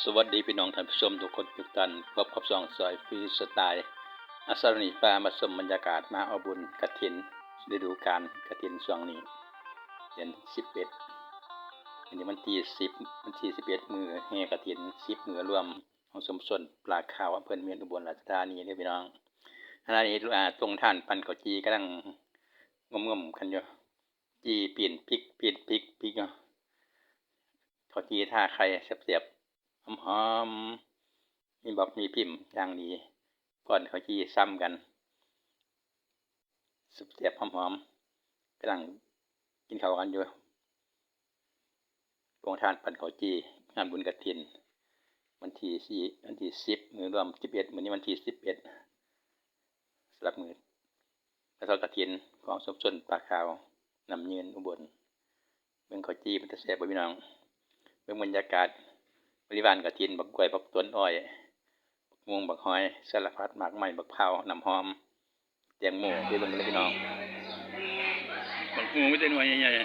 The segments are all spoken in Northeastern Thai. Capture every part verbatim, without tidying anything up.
สวัสดีพี่น้องท่านผู้ชมทุกคนทุกท่าน พบกับช่องสายฟรีสไตล์ อาสาวันนี้พามาชมบรรยากาศมาเอาบุญกฐิน ฤดูกาลกฐินช่วงนี้ เดือนสิบเอ็ด อันนี้วันที่สิบ วันที่สิบเอ็ด มื้อแห่กฐิน สิบมื้อรวมของชุมชนปลาขาว อำเภอเมืองอุบลราชธานีเด้อพี่น้อง ขณะนี้ อ่า โรงทานปั้นข้าวจี่กำลังงมๆกันอยู่ จี่ปิ้นพริก ปิ้นพริก พริกเนาะ ข้าวจี่ทาไข่แซ่บๆ หอมๆ มีบักมีพิมอย่างดี ก่อนข้าวจี่ซ้ำกัน แซ่บๆ หอมๆ กำลังกินข้าวกันอยู่ โรงทานปั้นข้าวจี่ งานบุญกฐิน วันที่สี่ วันที่สิบ มื้อรวมสิบเอ็ด มื้อนี้วันที่สิบเอ็ด สำหรับมื้อทอดกฐินของชุมชนปลาขาว น้ำยืนอุบล เบิ่งข้าวจี่มันจะแซ่บบ่พี่น้อง เบิ่งบรรยากาศ บริวารกฐิน บักกล้วย บักต้นอ้อย บักม่วง บักหอย สารพัดหมากไม้ บักพร้าว น้ำหอม แตงโม ไปเบิ่งกันเลยพี่น้อง บักม่วงมีแต่หน่วยใหญ่ๆ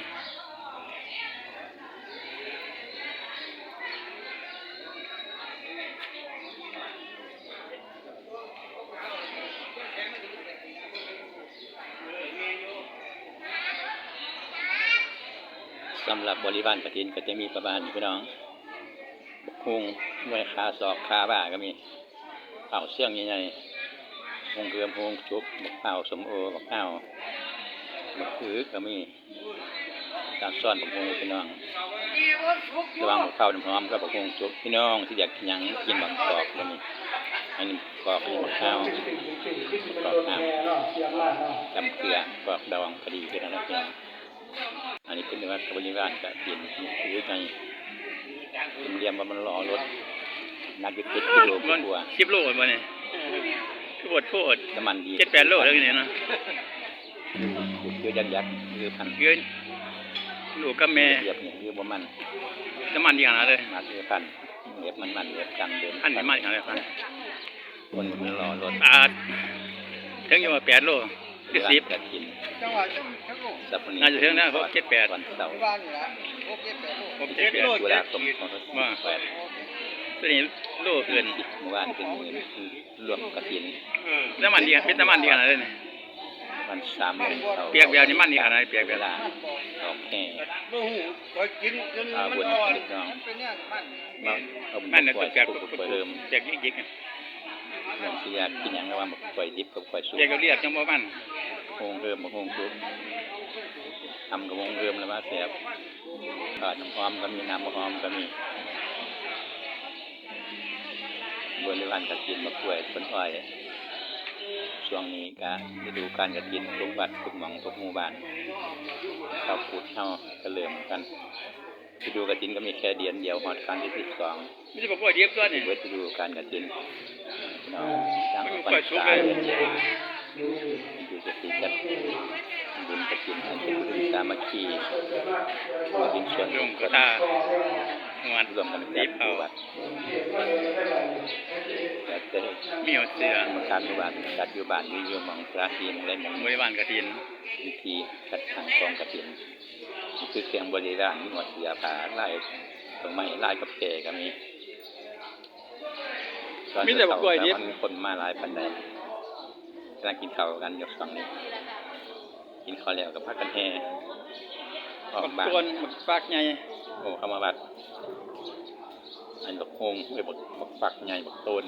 สำหรับบริวารกฐินก็จะมีประมาณนี้พี่น้อง บักฮุ่ง หน่วยขาศอก ขาบ่าก็มี ข้าวเสี้ยงใหญ่ๆ ฮุ่งเหือม ฮุ่งสุก บักพร้าว ส้มโอ บักนาว บักอื้อก็มี ตามซ้อนบักฮุ่งพี่น้อง ระหว่างบักพร้าวน้ำหอมกับบักฮุ่งสุก พี่น้องที่อยากกินหยังกินบักกอกบ่นี่ อันนี้บักกอก อันนี้บักนาว บักกอกน้ำ ตำเกลือ บักกอกดอง พอดีกันนะพี่น้อง อันนี้เป็นวัดบริวารกฐิน นี่คือไง เป็นเหลี่ยมว่ามันหล่อรถ หนักอยู่เจ็ดกิโลกว่า สิบโลบ่นี่ คือโพดโพด น้ำมันดี เจ็ดแปดโลแล้วนี่เนาะ เยอะยักษ์ยักษ์ คือพัน เยอะ ลูกกับแม่ เรียบนี่คือบ่มัน น้ำมันดีขนาดเลย มาคือพัน เรียบมันมัน เรียบกันเดิน อันนี้มันขนาดเลยพัน คนมันหล่อรถ อ่า ถึงอยู่ว่าแปดโล คือสิบ กฐิน จังหวะจังจังโล สัปดาห์นี้ น่าจะถึงนะ หกเจ็ดแปด วันเสาร์ ที่บ้านนี่ละ หกเจ็ดแปดโล หกเจ็ดแปด ตุลาคม สองพันสิบแปด ตัวนี้โลเกิน เมื่อวานเป็นหมื่น รวมกฐิน น้ำมันดี เป็นน้ำมันดีขนาดเลยนี่ มันสามหมื่นเท่า เปียกแบบนี้มันดีขนาดไหน เปียกแบบ เวลาออกแห่ บ่ฮู้ ข้อยกินจน อ่า มันอ่อน บนพี่น้อง มันเป็นแนวมัน มาเอาบุญ มันน่ะ ปล่อย ตัวแปลก สุก ตัว ปล่อยเพิ่ม แปลกยิกๆ อะ น้องสิอยากกินหยังระหว่างบักกล้วยดิบกับกล้วยสุก เรียกก็เรียกจังบ่มัน ฮุ่งเพิ่มบักฮุ่งสุก ตำกับฮุ่งเพิ่มแล้วว่าแซ่บ ทอดน้ำหอมก็มี น้ำบักหอมก็มี บริวารกฐิน บักกล้วย ต้นอ้อย ช่วงนี้ก็ฤดูกาลกฐิน ทุกวัดทุกหม่องทุกหมู่บ้าน เขาพุทธเฮาก็เริ่มกัน ฤดูกฐินก็มีแค่เดือนเดียว ฮอดครั้งที่สิบสอง มีแต่บักกล้วยดิบตัวนี่ เบิดฤดูกาลกฐิน พี่น้อง มันกล้วยสุกเลย เดือนเดียว อยู่จะสิจัดบุญกฐิน อันเป็นบุญสามัคคี ร่วมเป็นส่วน ลงกระตา งวด ร่วมกัน สิบเอา วัด แล้วแต่ มีเอาเสื้อ กรรมการหมู่บ้าน จัดอยู่บ้าน มีอยู่หม่องสถานที่หม่องใดหม่องหนึ่ง บริวารกฐิน วิธีจัดตั้งกองกฐิน คือเครื่องบริวาร มีหมดเสื้อผ้า ลายดอกไม้ ลายกาแฟก็มี มีแต่บักกล้วยดิบ ตอนเช้ามันคนมาหลายปานใด กำลังกินข้าวกันอยู่ฝั่งนี้ กินข้าวแล้วก็พากันแห่ออกบ้าน บักต้น บักฟักใหญ่ โอ้ เข้ามาวัด อันบักฮุ่ง เอ้ย บัก บักฟักใหญ่ บักต้น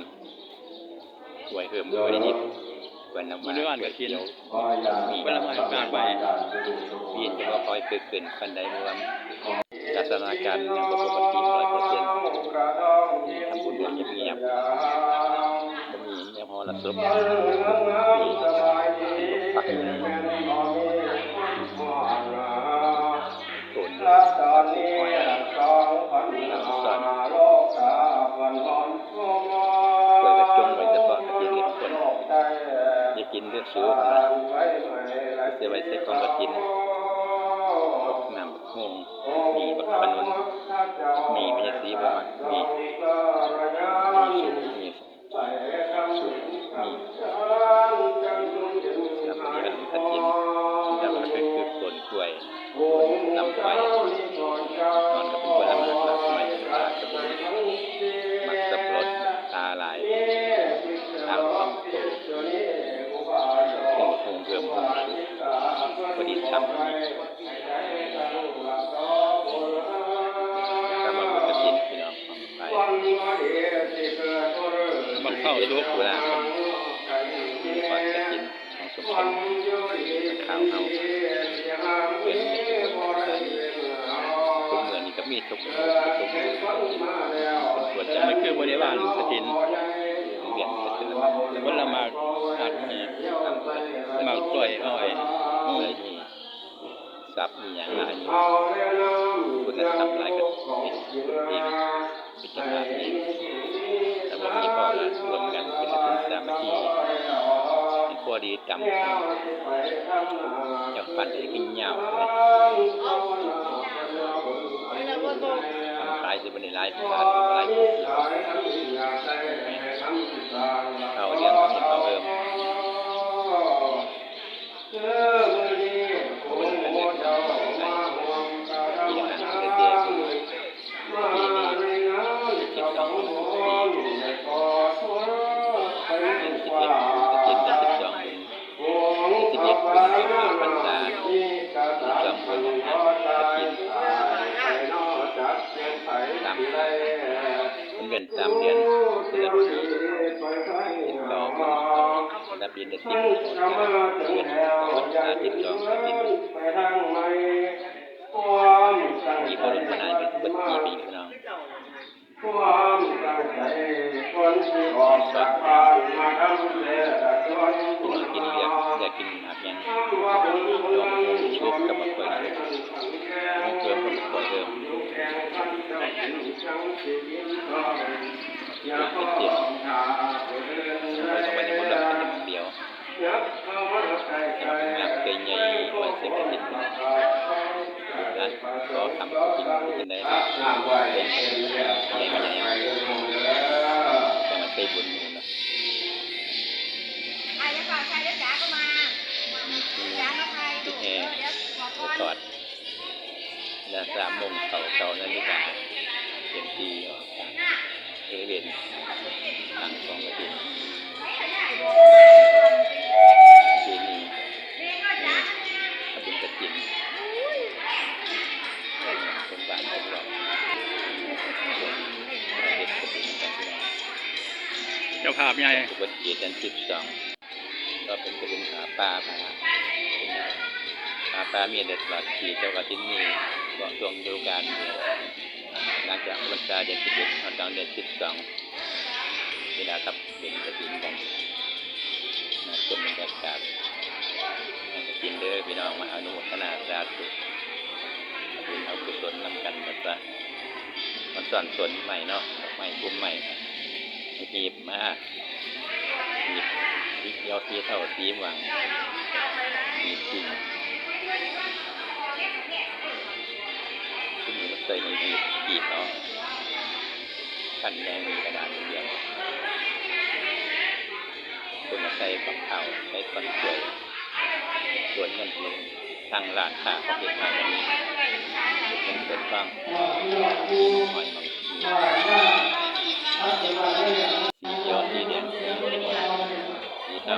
กล้วยเพิ่ม กล้วยดิบ กล้วยน้ำว้า กล้วยเขียว มี เพิ่นละมาฝากไว้ ปีนจะบ่ค่อยคึกคืนปานใด เพราะว่าสถานการณ์ยังบ่ปกติร้อยเปอร์เซ็นต์ ทำบุญอย่างเงียบๆ บ่มีแนวมหรสพ มีบักฟักใหญ่ โตน หลังซ่อน กล้วยกระจงไว้เฉพาะกฐินเฮ็ดคน อย่ากินเด้อสู เพิ่นว่า เสียไว้ใส่กองกฐิน บักน้ำบักฮุ่ง มีบักขนุน มี แม่ยายศรีบ่มัก มี มีสุก มี สุก มี สำหรับเรียนกฐิน แล้วก็คือ คือต้นกล้วย ต้นลำอ้อย นอนกับเป็นกล้วยลำหักหลักไม้ หลักไม้ เข้าสู่ ตุลาคม ทอดกฐินของชุมชนข่าวเฮา เพิ่น ทุกมื้อนี้ก็มีทุกมื้อ ทุกมื้อ เพิ่นตรวจจับ มันคือบ่ได้ว่างกฐิน เวียนกฐิน แล้วเพิ่นละหมาก หมากไม้ หมากกล้วย อ้อย อืม ทรัพย์มีหยังหลายอยู่ คุณธรรมหลายก็เฮ็ดเอง พิจารณาเอง แต่บ่มีพอละ รวมกันเป็นกฐินสามัคคี ให้พอดีตำ จั่งพันได้กินยาวเลย ทำขายสิบ่ได้หลายบาท หลายบาท เอาเรื่องของเขาเพิ่ม เออ มื้อนี้ โอ้ย อันนี้ ปีละครั้งเด้อ ปีนี้ เจ็ดสิบสอง ปี เดือนสิบเอ็ด เดือนสิบสอง เดือนสิบเอ็ด บุญออกพรรษา สิบสอง บุญออกพรรษา กฐิน ตาม มันเป็นตามเดือน แต่ละปี เป็นต่อบุญ แต่ละปี เดือนสิบ เดือนพรรษา สิบสอง กฐิน มีบุญมานานเป็นเบิดปี พี่น้อง ความตั้งใจคนที่ออกจากบ้านมาทำแท้ละส่วน พี่น้องกินเลือก อยากกินหมากหยัง ดอกบัวชุบกับบักเขือเทศ บักเขือกับบักเขือเทศ เลือกเป็นเสียง แล้วก็ไว้ในหม้อเลือกเป็นเดียว เป็นหลักเป็นใหญ่ไว้เสร็จกฐิน ลูกหลานขอทำกฐินที่จะได้เป็นใหญ่ใหญ่ แต่มันใส่บุญอยู่นะ อ่ะ อย่าฝากใครด้วย จ๋าก็มา มีที่ จ๋ามาใคร ที่แห่ เดี๋ยวขอพร ไปทอด แล้วสามโมงเช้า เก้านาฬิกา เตรียมที่ออกจาก บริเวณทางของกฐิน ที่นี่ นี่ทำบุญกฐิน เป็นบ้านเป็นเมือง เฮ็ดกฐินกันพี่น้อง เจ้าภาพใหญ่ ทุกวันเกิดเดือนสิบสอง ก็เป็นกฐินผ้าป่า ผ้า ผ้าป่ามีได้ตลอดปี แต่ว่ากฐินนี่ ช่วงฤดูกาล หลังจากพรรษาเดือนสิบเอ็ด ฮอดเดือนสิบสอง เวลาครับ เป็นกฐินกัน มาชมบรรยากาศงานกฐินเด้อพี่น้อง มาอนุโมทนาสาธุ เป็นเอากุศลนำกันนะจ๊ะ มันซ่อนสนใหม่เนาะ ดอกไม้พุ่มใหม่ หีบมา หีบสีเขียว สีเทา สีม่วง หีบจริง ซึ่งมันใส่ในหีบ หีบเนาะ ขั้นแดงมีกระดาษเดียว คนมาใส่บักเผา ใส่ก้อนกล้วย ส่วนเงินลงทางร้านค้าเขาเก็บมาแบบนี้ เป็นเงินเป็นทอง หอยหอม สีเขียว สีแดง สีม่วง สีเทา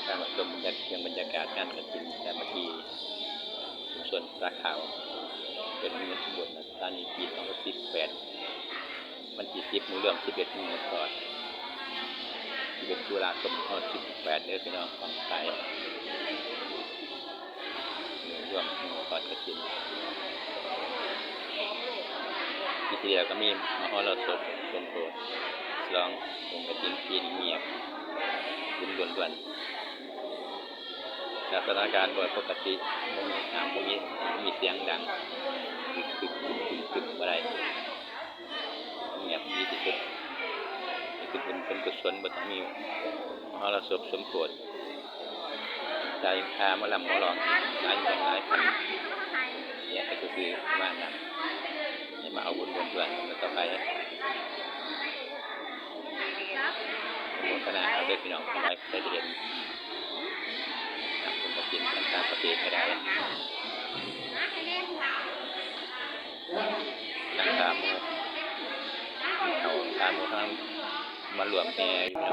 การมาชมบรรยากาศ บรรยากาศงานกฐินสามัคคี ชุมชนปลาขาว เป็นเมืองบนสถานีปีสองพันสิบแปด วันที่สิบ มื้อเริ่ม สิบเอ็ด มื้อทอด สิบเอ็ด ตุลาคม ฮอด สิบแปด เด้อพี่น้อง ของไทย มื้อเริ่ม มื้อทอดกฐิน ปีที่แล้วก็มีมหรสพสมโพธิ ฉลองบุญกฐิน ปีนี้เงียบ บุญล้วนๆ จากสถานการณ์โดยปกติ บ่มีห้าม บ่มี บ่มีเสียงดัง ตึก ตึก ตึก ตึก ตึก บ่ได้ เงียบดีที่สุด นี่คือบุญเป็นกุศล บ่ต้องมีมหรสพสมโพธิ จ่ายค่าหมอลำหมอร้อง หลายหมื่นหลายพัน เนี่ยก็คือประมาณนั้น ให้มาเอาบุญด่วนๆ กันต่อไป อนุโมทนาเอาเด้อพี่น้อง ทั้งหลายได้เห็น นะ บุญกฐินทั้งต่างประเทศก็ได้ ทั้งตามหมู่ เขาตามหมู่ทั้งมารวมแห่อยู่นะ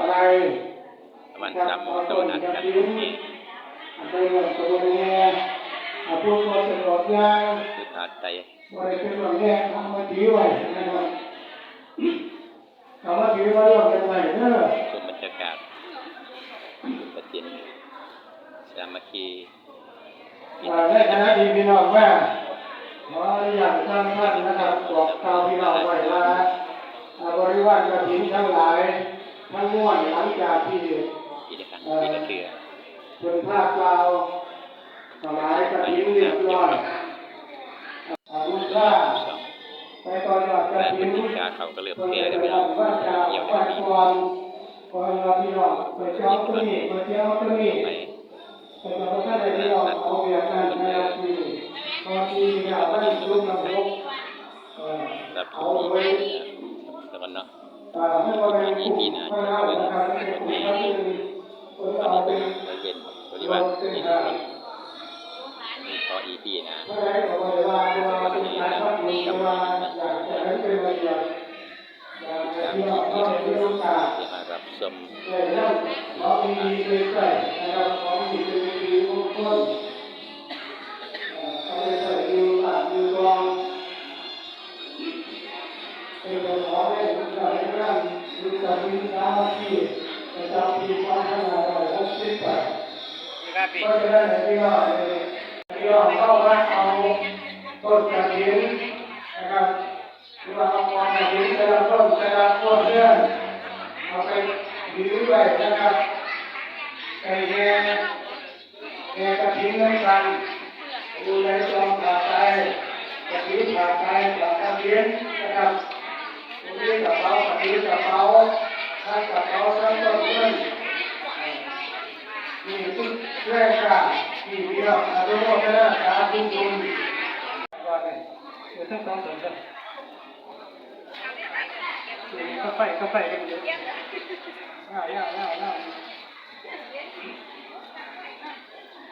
ประมาณสามโมงเช้านัดกันแห่ อันใดเรื่องตัวแห่ อ่ะ ผู้บ่สะดวกย่าง คือพา ไต บ่ได้เป็นเรื่องแยกทางมาถือไว้นะครับ เอามาถือมาร่วมกันไว้เด้อ ชมบรรยากาศกฐินสามัคคี เอ่อ ในขณะที่พี่น้องมา ขออนุญาตท่านท่านนะครับ บอกกล่าวพี่น้องไว้ว่า อ่า บริวารกฐินทั้งหลาย ทั้งมวล หลังจากที่ กิจกรรม เอ่อ ที่กระเทือ เพิ่นพากล่าว ถวายกฐินเรียบร้อย อนุชา ไปต่อยอดกฐิน และพฤติกาเขาก็เริ่มแก่แล้วพี่น้อง เหี่ยวแล้วพี่น้อง ก่อนว่าพี่น้องไปเจ้าตัวนี้ ไปเจ้าตัวนี้ ไป ไปต่อท่านใดพี่น้องเอาแบบนั้นนะครับ ที่พอที่อยากได้ชุดระบบ เอ่อ ครับ เอาไว้ แล้วกันเนาะ อีพีหน้าจะเป็นบทแม่ บริเวณบริวารที่ทุกคนมีพออีพีนะ วันนี้นะครับ กับอีพีที่มารับชม เป็นเจ้าของเล่นการเล่นงานวิสาหกิจสามัคคีประจำปีสองพันห้าร้อยหกสิบแปด เพราะฉะนั้นพี่น้องพี่น้องเข้าวัดเอาต้นกฐินนะครับ หรือว่าเอากองกฐินแต่ละต้นแต่ละครัวเรือนเอาไปถือไว้นะครับ ไปแห่ แห่กฐินนำกัน ผู้ใดจองผ้าไตรก็ถือผ้าไตรผ้ากฐินนะครับ ผู้มีกระเป๋าก็ถือกระเป๋า ทั้งกระเป๋าทั้งต้นเงิน นี่คือแรงกล้าที่พี่น้องอนุโมทนาสาธุบุญ ว่าไง เดี๋ยวทั้งสองคนก็ นี่ก็ไฟก็ไฟกันอยู่ อ่า อ่า อ่า อ่า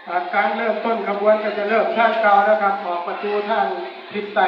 อ่า การเริ่มต้นขบวนก็จะเริ่มทางเก่านะครับ ออกประตูทางทิศใต้